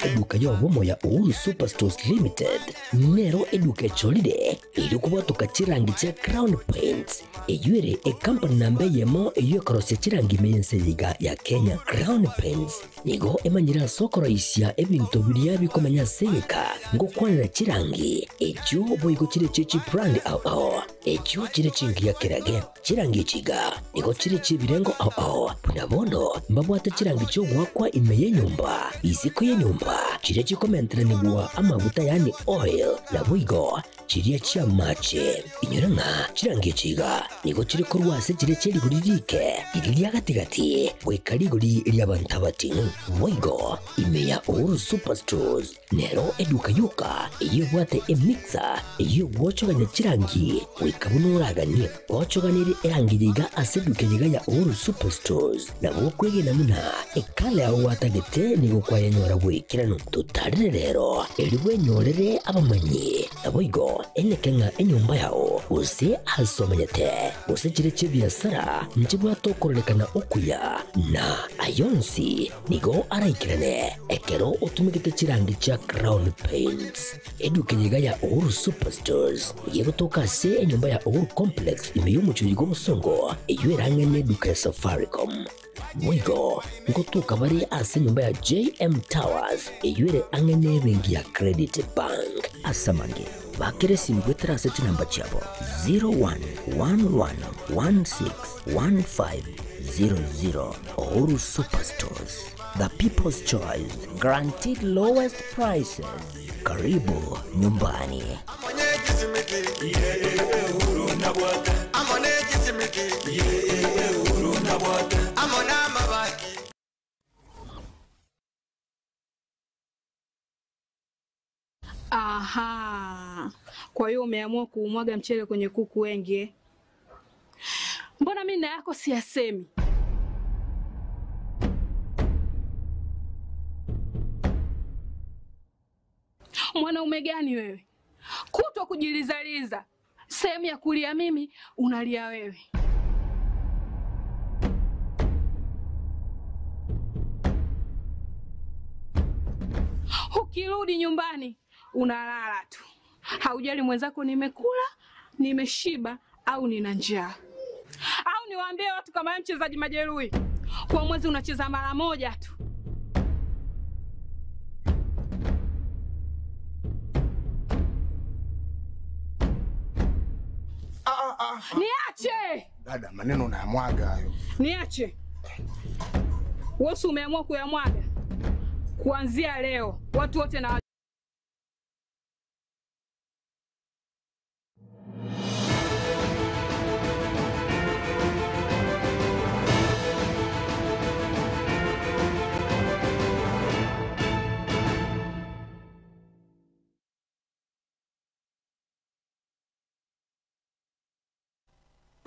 Eduka y'obomo ya Uhuru Superstores Limited nero eduka echorire erio kobwatoka chirangi chia Crown Paints, eyio ere ekampani namba eyemo eyio ekorosia chirangi ime y'ense eye iga ya Kenya. Crown Paints nigo emanyire ase okoroisia ebinto biria bikomenya ase egeka ngokwanera chirangi echio boigo chire chie chibrand ao ao echio chire chingiya kerage. Chirangi echi iga nigo chire chi'ebirengo ao ao, buna bono mbabwate chirangi chi'ogoakwa ime y'enyomba, isiko y'enyomba, chiria chikomenteranigwa amaguta yaani oil, naboigo chiria chi'amache. Inyora ng'a chirangi echi iga nigo chire korwa ase chiria chie rigori riike, riria ria gati-gati, goika rigori ri'abanto abating'u. Boigo ime ya Uhuru Superstores Nero eduka yoka eyio ebwate emixer eyio egwochogania chirangi goika buna oraganie. Gochoganerie erangi eye iga ase eduka eye iga ya Uhuru Superstores nabo okwegena buna ekala yao gwatagete nigo kwayenyora bw'ekeranu. Totarere rero erio bwenyorere abamanyi naboigo eneke ng'a enyomba yao gose ase omanyete gose chire chi'ebiasara nchibwate okororekana okuya na ayonsi Nigo araikerane ekero otumegete chirangi chia Crown Paints. Eduka eye iga ya Uhuru Superstores nigo egotoka ase enyomba ya Uhuru Complex ime y'omochie oyo bw'obosongo eyio erang'e neduka ya Safaricom. Boigo ngotoka bare ase enyomba ya JM Towers eyio ere ang'e nebenki ya Credit Bank. Ase amange, bakera esimi goetera ase chinamba chiabo 0111161500. Uhuru Superstores, the people's choice, guaranteed lowest prices. Karibu nyumbani. Aha, kwa hiyo umeamua kuumwaga mchele kwenye kuku wengi eh? Mbona mimi na yako siyasemi? Mwanaume gani wewe? Kutwa kujilizaliza, sehemu ya kulia mimi unalia wewe. Ukirudi nyumbani unalala tu, haujali mwenzako nimekula, nimeshiba au nina njaa. Au niwaambie watu kama wewe mchezaji majeruhi, kwa mwezi unacheza mara moja tu. Niache, Dada, maneno unayamwaga hayo. niache. Wewe si umeamua kuyamwaga? Kuanzia leo watu wote na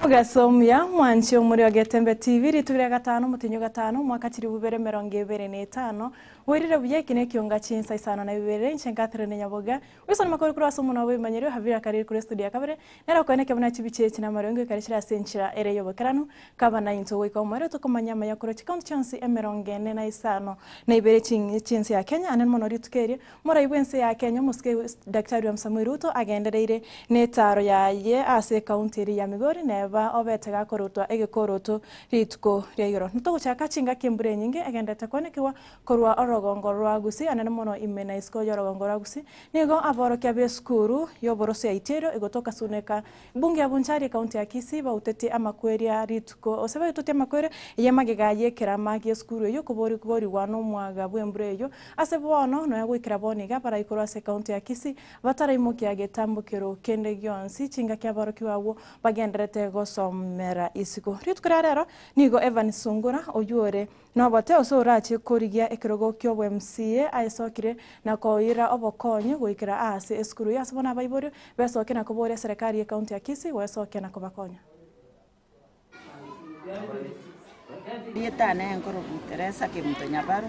Ogasomia mwanchi omuri wa Getembe TV rituko ria gatano motenyo gatano mwaka chiri bubere emerongo ebere na etano bwairire buya eki na ekionga chinsa isano na bibere inche Catherine Nyaboga Wilson Makori korwa ase omonwa bw'ebimanyerio Havira Kariri korwa estudio ya kabere nere okoeneke buna chibicha echi na amarongo ekare chire ase enchera ere y'obokeranu kaba na intwe goika omoerio tokomanya amaya korwa chikaunti chionsi emerongo ene na isano na ibere chi'ense ya Kenya ane mono rituko erio morai bw'ense ya Kenya omosike Daktari William Samoei Ruto agendereire netaro yaye ase ekaunti eria ya Migori neba obete gakorutwa egekoroto rituko ria igoro. Ntogochaka chingaki embura enyinge egenderete kwanekigwa korwa orogongo rwa Gusii anene mono ime na isiko y'orogongo rwa Gusii nigo aborokia b'esukuru y'oboroso ya Itiero egotoka Suneka Bunge ya Bonchari ekaunti ya Kisii bautetie amakweria rituko gose baitotie amakweria y'amagega y'ekerama gi'esukuru eyio koborigwa nomwaga bw'embura eyio ase bono nonya goikera bono iga abarai korwa ase ekaunti ya Kisii bataraimokia getambokero kende gionsi chingaki aborokigwa abwo bagendererete gosomera isiko. Rituko ria rero nigo Evan Sungura oyio ore nobote ase orache korigia ekerogo ki'obo MCA aesokire na koira obokonyi goikera aase esukuru eye ase bono abaiborio besokia na koboria eserekari y'ecounty ya Kisii goesokia na kobakonya. Erieta ane nkorokwa Teresa Kemunto Nyabaro,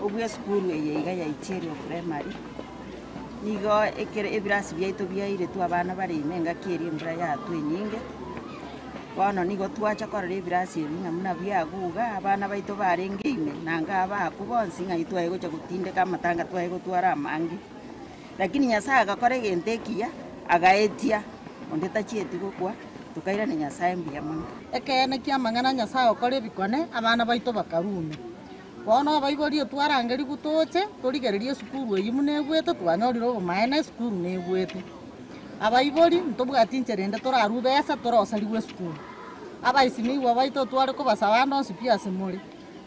obwo esukuru eye iga ya Itierio Primary, nigo ekere ebirasi biaito biairetwe abana bare ime engaki eria embura yatwa enyinge. Bono nigo twacha korora ebirasi ebi ng'a buna biaguga, abana baito barenge ime, nanga abakwa bonsi ng'ai twaye gocha gotindeka amatanga twaye gotwara amange. Lakini Nyasaye agakora egento ekiya, agaetia, onde tachieti gokwa, tokairania Nyasaye mbuya mono. Ekeene ki'amang'ana a Nyasae okore ebikone, abana baito bakarume. Bono abaibori etwarangerigwe toche, torigererie esukuru eyio buna egwete, twanyorire obomaene esukuru negwete. Abaibori ntobwati inchera ende torarue besa torosarigwe esukuru. Abaisimigwa baito tware kobasaba ande onsi pi ase more,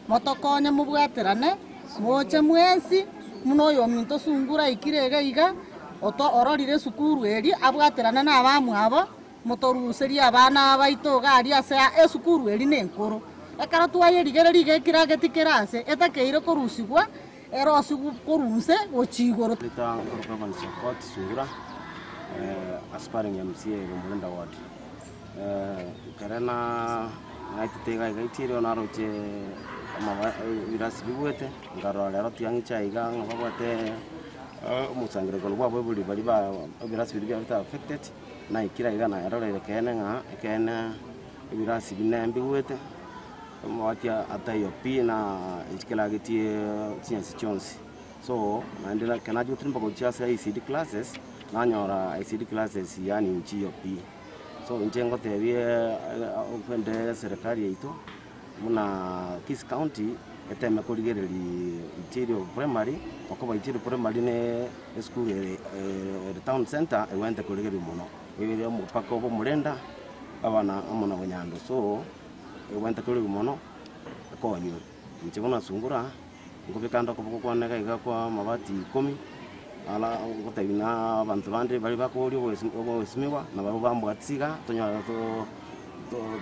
motokonye mobwaterane, moche mwensi, buna oyominto sungura aikire iga iga, oto ororire esukuru eria, abwaterane na abamwabo, motoruserie abana baito iga aria ase esukuru eria nenkoro. Ekero twayerigereria iga ekirageti kere ase, etakeire korusigwa, erosigwe korwa inse gochia igoro. Rita nkoroka Evans Okot Sungura, aspiring MCA Bomorenda Ward. Ekere na naetete iga iga echiro naroche amaba ebirasi bigwete, nkarora rero tiang'icha iga ng'a babwate omosangererekano bwa abaibori baria ba ebirasi biria biabete affected, naikire iga naeroreire ekeene ng'a ekeene ebirasi bine mbigwete, amabati ataiyo pi na ekeragetie chinyasi chionsi. So naende ekero nachia gotirimboka gochia ase ICD classes, nanyora ICD classes yaani nchiyo pi. So inche ngotebie okwende eserekari yaito, buna Kisii County, eteme korigereria Itirio Primary, okoba Itirio Primary ne esukuru ere ere town center, egwenerete korigereriwa mono. Ere omopaka obe omorenda, abana amo na bonyando so, egwenerete korigereriwa mono, ekonywe. Inche buna sungura, nkobeka ande okoboko kwane iga iga kwa amabati ikomi, ara ngotebi na abanto bande baria bakoria oboesi oboesimigwa, nabarabwo bambwatisia iga, tonyare to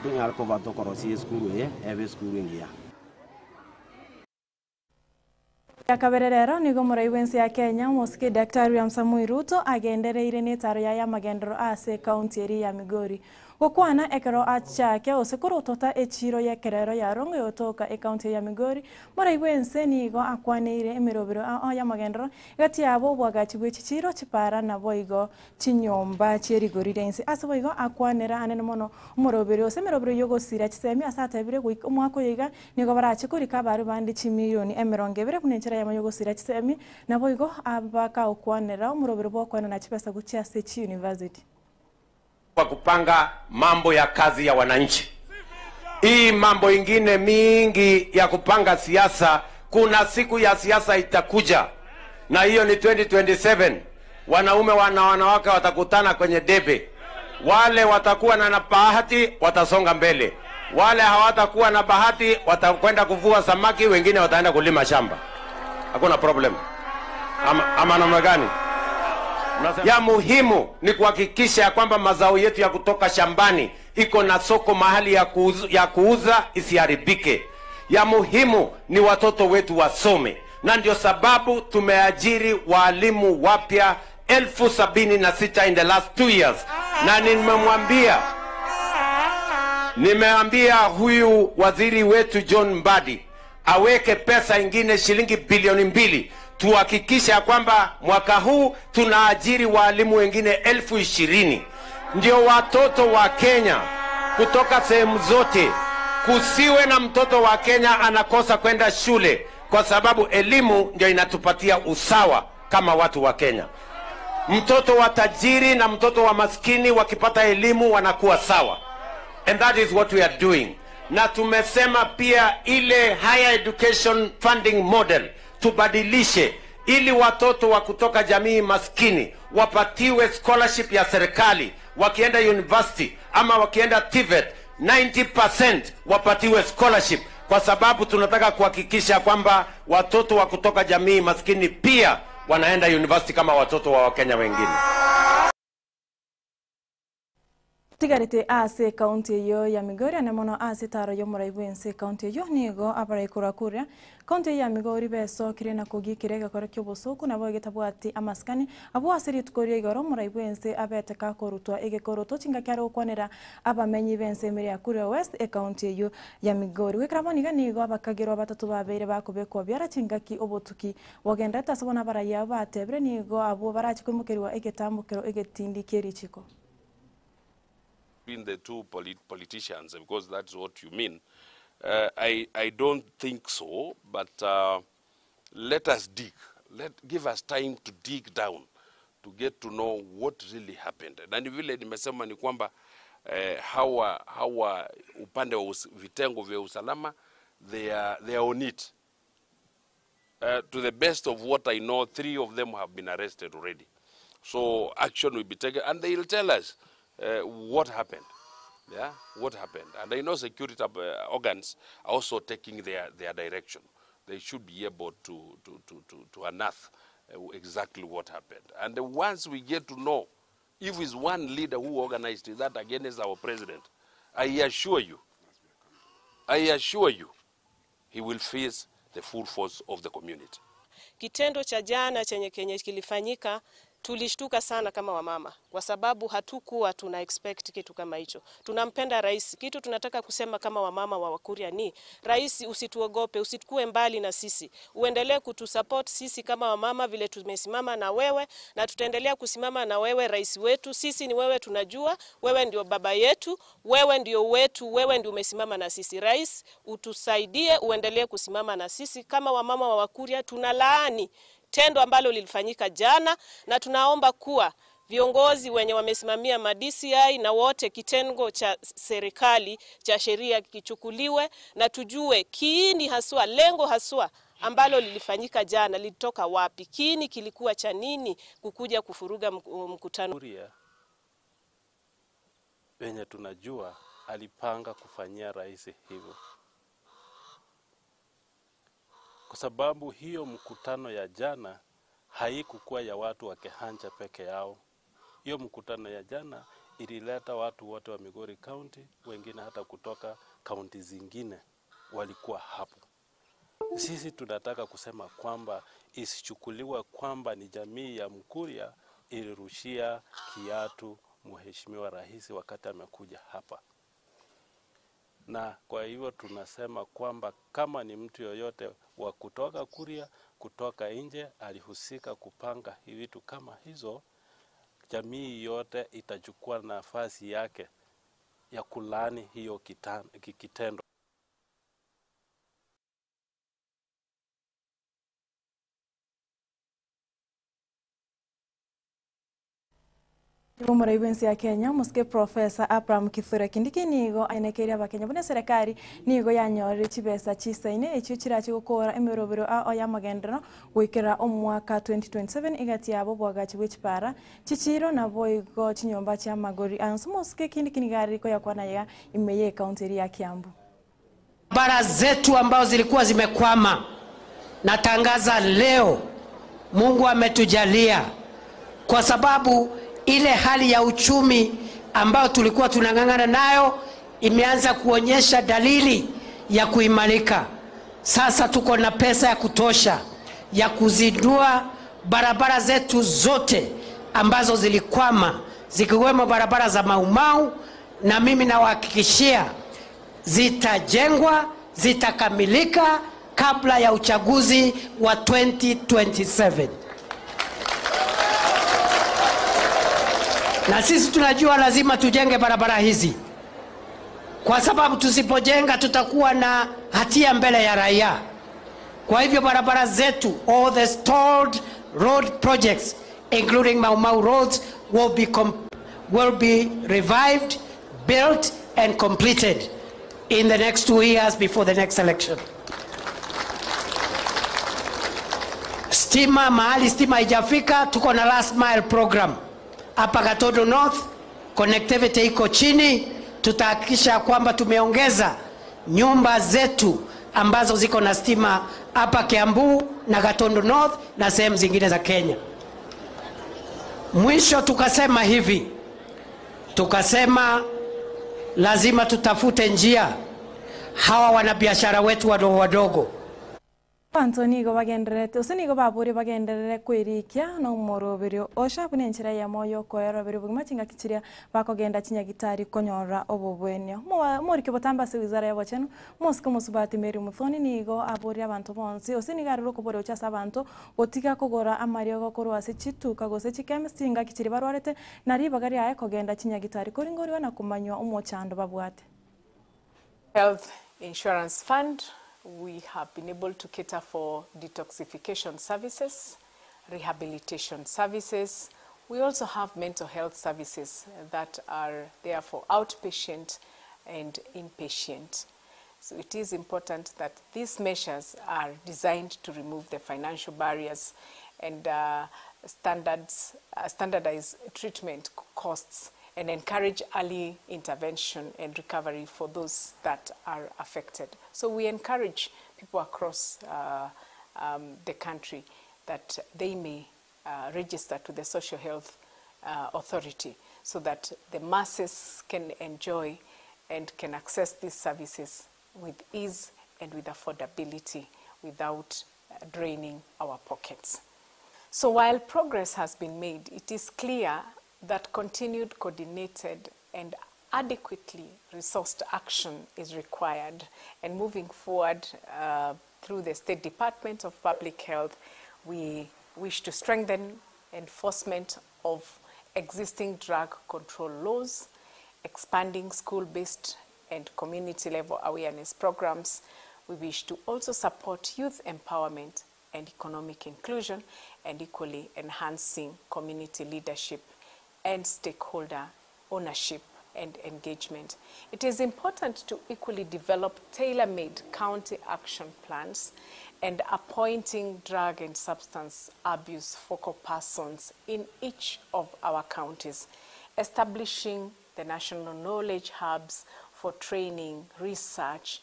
tonyare koba tokorosia esukuru eye, ebe esukuru engiya. Ya kabere rero nigo omorai bw'ense ya Kenya omosike Daktari William Samoei Ruto agendereire netaro yaye y'amagenderero ase ekaunti eria ya Migori. Gokwana ekero achake gose korotota echiiro y'ekerero ya Rongo egotoka ekaunti ya Migori, morai bw'ense nigo akwaneire emerobero ao y'amagenderero egati yabo obwagachi bwe chichiiro, chipara naboigo chinyomba chie rigori ria inse. Ase boigo akwanera anene mono omoroberi gose emerobero y'ogosira chisemi ase atebire goika omwaka oyo iga nigo barache korika abaria bande chimilioni 20 buna enchera eyemo y'ogosira chisemi naboigo abakagokwanera omorobero bw'okoenana chibesa gochia ase chiuniversity. Kwa kupanga mambo ya kazi ya wananchi. Hii mambo ingine mingi ya kupanga siasa, kuna siku ya siasa itakuja, na hiyo ni 2027. Wanaume wana wanawake watakutana kwenye debe. Wale watakuwa na bahati watasonga mbele, wale hawatakuwa na bahati watakwenda kuvua samaki, wengine wataenda kulima shamba. Hakuna problem. Ama, ama namna gani? Ya muhimu ni kuhakikisha ya kwamba mazao yetu ya kutoka shambani iko na soko mahali ya kuuza, ya kuuza isiharibike. Ya muhimu ni watoto wetu wasome, na ndio sababu tumeajiri walimu wapya 76,000 in the last 2 years, na nimemwambia nimeambia huyu waziri wetu John Mbadi aweke pesa ingine shilingi bilioni 2 tuhakikishe ya kwamba mwaka huu tunaajiri walimu wengine 20,000 ndio watoto wa Kenya kutoka sehemu zote, kusiwe na mtoto wa Kenya anakosa kwenda shule, kwa sababu elimu ndio inatupatia usawa kama watu wa Kenya. Mtoto wa tajiri na mtoto wa maskini wakipata elimu wanakuwa sawa, and that is what we are doing. Na tumesema pia ile higher education funding model tubadilishe ili watoto wa kutoka jamii maskini wapatiwe scholarship ya serikali wakienda university ama wakienda TVET, 90% wapatiwe scholarship, kwa sababu tunataka kuhakikisha kwamba watoto wa kutoka jamii maskini pia wanaenda university kama watoto wa Wakenya wengine. Tigarete ase ekaunti eyo ya Migori ane mono ase etaro ya omorai bwense ekaunti eyo nigo abaraikora kuria kaunti eye ya Migori besokire na kogikera egekoro kia obosoku nabo egetabwati amasikani abwo ase rituko ria igoro omorai bwense abete kakorutwa egekoroto chingaki are gokwanera abamenyi b'ense emere ya Kuria West ekaunti eyo ya Migori. Goikera bono iga nigo abakagerwa batato babeire bakobekwa biara chingaki obotuki bogenderete ase bono abarai abo batebire nigo abwo barache koimokerwa egetambokero egetindi kia erichiko. Between the two politicians because that's what you mean. I, I don't think so, but let us dig. Let, give us time to dig down to get to know what really happened. Na ni vile nimesema ni kwamba eh, hawa, hawa upande wa vitengo vya usalama they are on it. To the best of what I know, 3 of them have been arrested already. So action will be taken and they will tell us what happened. Yeah, what happened. And I know security organs are also taking their direction. They should be able to unearth exactly what happened. And once we get to know if it's one leader who organized that against our president, I assure you, he will face the full force of the community. Kitendo cha jana chenye kenye kilifanyika, tulishtuka sana kama wamama kwa sababu hatukuwa tuna expect kitu kama hicho. Tunampenda rais. Kitu tunataka kusema kama wamama wa Wakuria ni rais, usituogope, usikue mbali na sisi. Uendelee kutusupport sisi kama wamama vile tumesimama na wewe na tutaendelea kusimama na wewe rais wetu. Sisi ni wewe, tunajua wewe ndio baba yetu, wewe ndio wetu, wewe ndio umesimama na sisi. Rais, utusaidie, uendelee kusimama na sisi kama wamama wa Wakuria. Tunalaani tendo ambalo lilifanyika jana na tunaomba kuwa viongozi wenye wamesimamia ma DCI na wote kitengo cha serikali cha sheria kichukuliwe na tujue kiini haswa, lengo haswa ambalo lilifanyika jana lilitoka wapi, kiini kilikuwa cha nini kukuja kufuruga mkutano. Kuria wenye tunajua alipanga kufanyia rais hivyo, kwa sababu hiyo mkutano ya jana haikukuwa ya watu wa Kehancha peke yao. Hiyo mkutano ya jana ilileta watu wote wa Migori County, wengine hata kutoka kaunti zingine walikuwa hapo. Sisi tunataka kusema kwamba isichukuliwe kwamba ni jamii ya Mkuria ilirushia kiatu Mheshimiwa Rais wakati amekuja hapa. Na kwa hivyo tunasema kwamba kama ni mtu yoyote wa kutoka Kuria, kutoka nje alihusika kupanga vitu kama hizo, jamii yote itachukua nafasi yake ya kulaani hiyo kitendo. Omoraibu ensi ya Kenya omosike Professor Abraham Kithure Kindiki nigo ainekeire abakenya buna serikali nigo yanyorire chibesa chisaine echio chirachi gokora emerobero ao ya magenderero goikera omwaka 2027 egati yabo bwagachi bwe chipara chichiro nabo igo chinyomba chia magori anso mosike Kindiki nigo koyakwana ya ime ye county ya Kiambu. Bara zetu ambazo zilikuwa zimekwama, natangaza leo Mungu ametujalia, kwa sababu ile hali ya uchumi ambayo tulikuwa tunang'ang'ana nayo imeanza kuonyesha dalili ya kuimarika. Sasa tuko na pesa ya kutosha ya kuzindua barabara zetu zote ambazo zilikwama, zikiwemo barabara za Mau Mau, na mimi nawahakikishia zitajengwa, zitakamilika kabla ya uchaguzi wa 2027. Na sisi tunajua lazima tujenge barabara hizi, kwa sababu tusipojenga tutakuwa na hatia mbele ya raia. Kwa hivyo barabara zetu, all the stalled road projects including Mau Mau roads will be revived, built and completed in the next 2 years before the next election. Stima, mahali stima haijafika, tuko na last mile program. Hapa Gatodo North connectivity iko chini, tutahakikisha kwamba tumeongeza nyumba zetu ambazo ziko na stima hapa Kiambu na Gatondo North na sehemu zingine za Kenya. Mwisho tukasema hivi, tukasema lazima tutafute njia hawa wanabiashara wetu wadogo wadogo. Abanto nigo bagendererete gose nigo baboria bagenderere kwerikia na omoroberio osha buna enchera eyemo y'okoeroberia obogima chingaki chiria bakogenda chinyagitari konyora obobwenio. Omoriki obotambe ase wizara y'obochenu, Omosike omosubati Mary Muthoni nigo aboria abanto bonsi gose nigo arure okoboria gochia ase abanto gotiga kogora amariogo korwa ase chituka gose chikemist chingaki chiria barwarete na ribaga riaye kogenda chinyagitari koringoriwa na komanywa omochando babwate. Health Insurance Fund, we have been able to cater for detoxification services, rehabilitation services. We also have mental health services that are there for outpatient and inpatient. So it is important that these measures are designed to remove the financial barriers and standards, standardize treatment costs and encourage early intervention and recovery for those that are affected. So we encourage people across the country that they may register to the Social Health Authority so that the masses can enjoy and can access these services with ease and with affordability without draining our pockets. So while progress has been made, it is clear that continued coordinated and adequately resourced action is required. And moving forward through the State Department of Public Health, we wish to strengthen enforcement of existing drug control laws, expanding school-based and community-level awareness programs. We wish to also support youth empowerment and economic inclusion, and equally enhancing community leadership and stakeholder ownership and engagement. It is important to equally develop tailor-made county action plans and appointing drug and substance abuse focal persons in each of our counties, establishing the national knowledge hubs for training, research,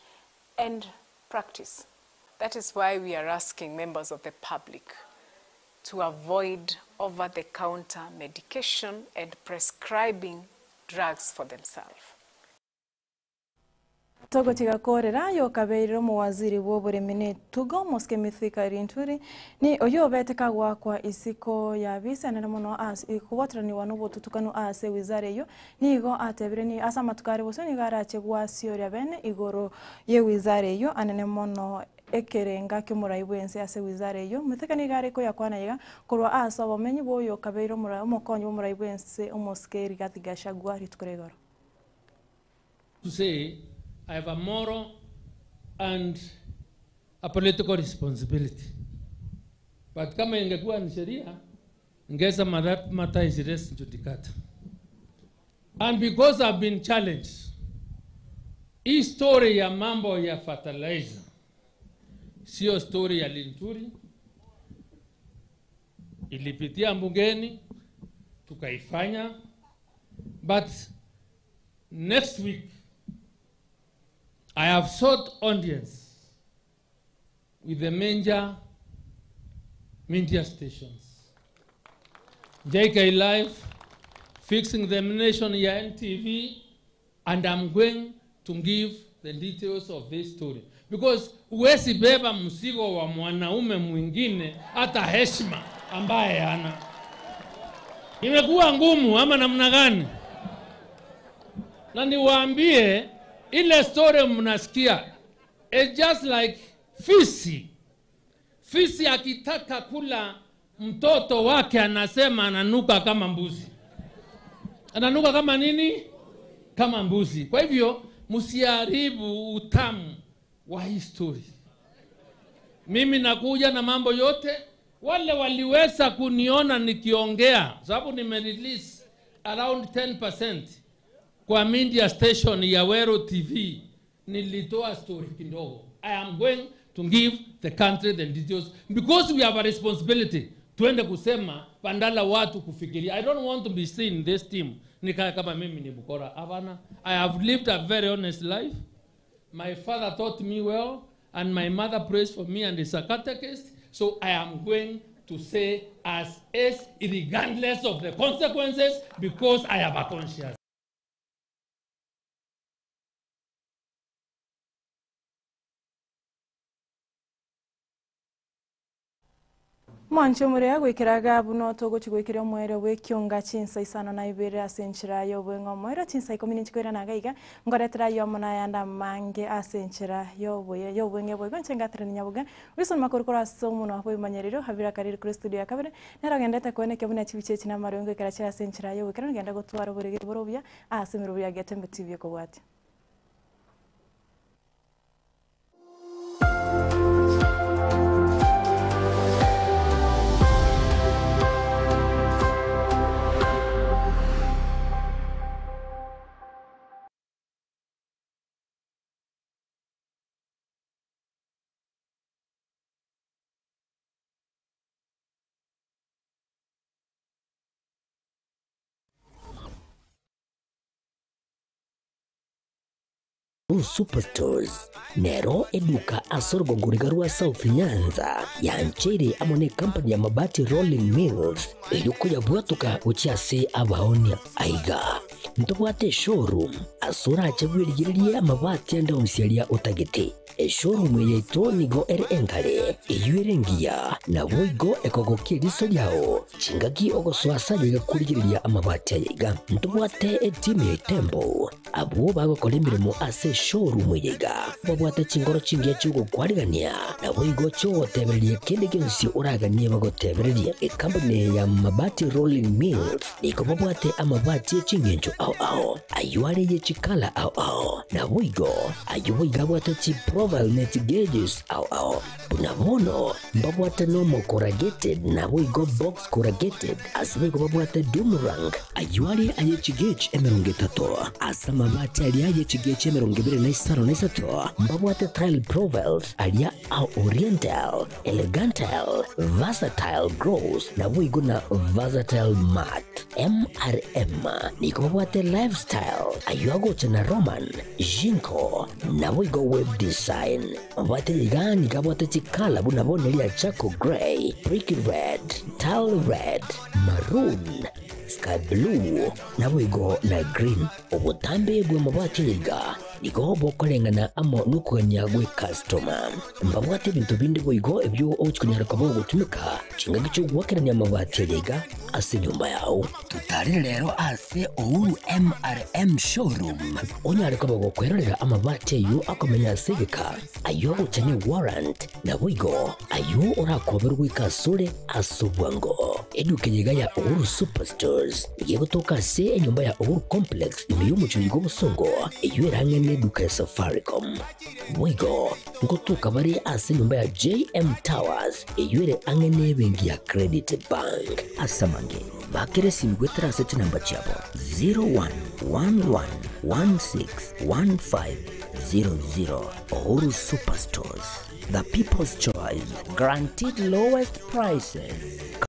and practice. That is why we are asking members of the public to avoid over-the-counter medication and prescribing drugs for themselves. Togotiga korera yokabeirire omowaziri bwa oboremi na etugo omosike Mithika Linturi ni oyio obete kagwakwa isiko ya bisi anene mono ase kobwateraniwa na obotutukanu ase ewizara eyio nigo atebire ni ase amatuko are bosio nigo arache gwasioria bene igoro ya ewizara eyio anene mono ekerenga kiomorai bwense ase ewizara eyio. Mithika nigo are koyakwana iga korwa ase obomenyi bwa oyo okabeire omokonyi bw'omorai bwense omosike Rigathi Gachagua rituko ria igoro. To say I have a moral and a political responsibility. But kama ingekuwa ni sheria, ningesema that matter is res judicata. And because I've been challenged, hii story ya mambo ya fertilizer sio story ya Linturi, ilipitia bungeni tukaifanya, but next week I have sought audience with the major media stations. JK Live, Fixing the Nation ya NTV, and I'm going to give the details of this story. Because huwezi beba mzigo wa mwanaume mwingine hata heshima ambaye hana. Imekuwa ngumu ama namna gani? Na niwaambie ile story mnasikia, it's just like fisi. Fisi akitaka kula mtoto wake anasema ananuka kama mbuzi. Ananuka kama nini? Kama mbuzi. Kwa hivyo msiharibu utamu wa hii story. Mimi nakuja na mambo yote. Wale waliweza kuniona nikiongea, sababu nimerelease around 10% kwa media station ya Wero TV, nilitoa story kidogo. I am going to give the country the details because we have a responsibility. Tuende kusema bandala watu kufikiria. I don't want to be seen in this team nikae kama mimi ni mkora. Hapana. I have lived a very honest life. My father taught me well and my mother prays for me and is a catechist. So I am going to say as is regardless of the consequences because I have a conscience. Mwancho murea gwikiraga buno togochi gwikira omwere bw'ekionga chinsa isano na ibere ase enchera ya obweng'e omwere chinsa ikomi ninchikwira naga iga ngoretera yomo nayanda mange ase enchera ya obweng'e boigo inche ngatire nyabuga Wilson Makuru ase omonwa bw'emanyerero Habira Kariri kuri studio ya kabere nero gendete kweneke buna chibiche echi na amarongo ekera chire ase enchera ya obwekero ngenda gotwara oborege bore obuya ase emerobio ya Getembe TV ekobwatia. Superstores nero eduka ase orogongoriga rwa South Nyanza yancheire amo na ekampani ya Mabati Rolling Mills erio koyabwatoka gochia ase abaonia aiga ntobwate eshowroom ase orache bwerigererie amabati ande onsi aria otagete. Eshowroom yaito nigo ere engare eywo ere engiya nabo igo ekogokia eriso riao chingaki ogosoa ase aye igakorigereria amabati aya iga ntobwate etimu ya Itembo abwo bagokora emiremo ase eshowroom eye iga babwate chingoro chingiya chiogokwarigania nabo igo chiogotebereria kende gionsi oraganie bagotebereria. Ekampani ya Mabati Rolling Mills nigo babwate amabati echingencho ao ao ayo are ye chikala ao ao nabo igo ayo boigo abwate chiprofile ne chigeges ao ao buna bono mbabwate normal corrugated nabo igo box corrugated ase boigo babwate doomerang ayo are aye chigauge emirongo etato ase amabati aria aye chigauge emirongo ebere na isano na isato mbabwate tile profiles aria ao oriental elegantal versatile gross nabo igo na versatile mat MRM nigo babwate lifestyle ayo agocha na Roman Jinko nabo igo web design mabwate iga nigo abwate chikala buna bono eria charcoal grey, brick red, tile red, maroon, sky blue nabo igo na green. Obotambe bwa mabwate iga nigo bokoreng'ana amo nokogania gwe customer mbabwate ebinto binde boigo ebyo ogochikonyara koba ogotumika chingaki chiogwakerania amabati aya iga ase enyomba yao. Tutarire rero ase Uhuru MRM showroom onyare koba gokwerorera amabati ayo akomenya ase egeka ayo agocha ne warrant nabo igo ayo orakoberwa goika asore ase obwango. Eduka eye iga ya Uhuru Superstores nigo egotoka ase enyomba ya Uhuru Complex ime y'omochie oyo bosongo eyo erang'ene eduka ya Safaricom. Boigo ngotoka bare ase enyomba ya JM Towers eyo ere ang'e ebenki ya Credit Bank. Ase amange bakere esimi gwetera ase chinamba chiabo 0111161500. Uhuru Superstores, the people's choice, guaranteed lowest prices.